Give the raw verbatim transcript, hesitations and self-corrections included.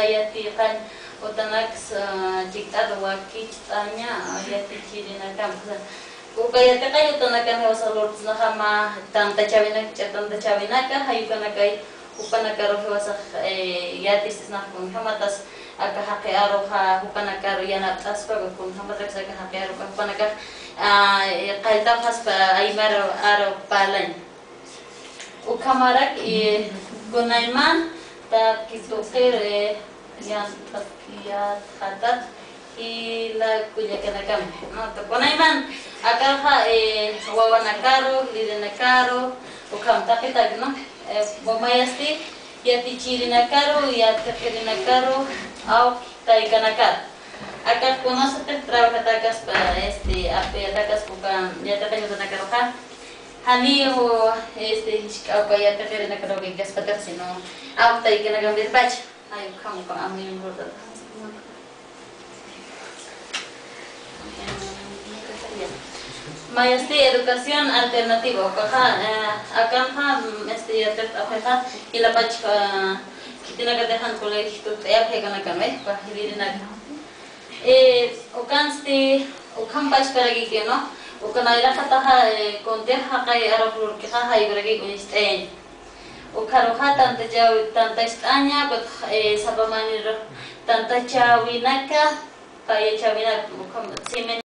yatiqañ utanaks, ah, chikt'at wakicht'aña, ah, yatichirinakamp. Uka yatiqañ utanakan jiwasax lurt'snaxa mä tantachäwinak, ch'a tantachäwinaka, jay ukanakay, jupanakaru jiwasax, eh, yatist'snax kunjamatas aka jaqi aruxa, jupanakaru yanapt'aspa, kunjamatas aka jaqi aruxa, jupanakax, ah, eh, qalltapxaspa aymar aru parlañ. Ukhamarak, eh, kunayman taqi tuqir, eh, yant'at, yatxatat, jila kullakanakam, ¿no? Kunayman akaxa, eh, wawanakaru, lirinakaru, ukham taqitak, ¿no? Eh, mayasti yatichirinakaru, yatiqirinakaru, awk taykanakaru. Akax kunasatix trabajatakaspa, este, apoyatakaspa uka yatiqañ utanakaruxa. Janiw, este, jisk'a uka yatiqirinakaruw kaspatix, sino awk taykanakampirpach. Ay, ukham, ukham, a mí me importa. Mayasti educación alternativa, ukaxa, eh, akanxa, mm, este, yatiqt'apixa, jilapach, ah, khitinakatix jan colegio tukt'ayapxi akanakan, ¿ve? Uka jilirinaka. Eh, ukansti, ukham pachparakiki, ¿no? Uka nayraqataxa, eh, kuntix jaqay arux lurkixa, jay ukarakik uñacht'ayañ. Ukharuxa tantachaw-, tantacht'aña, ukat, eh, sapa manir tantachäwinaka, payachäwinaka, ukham, simen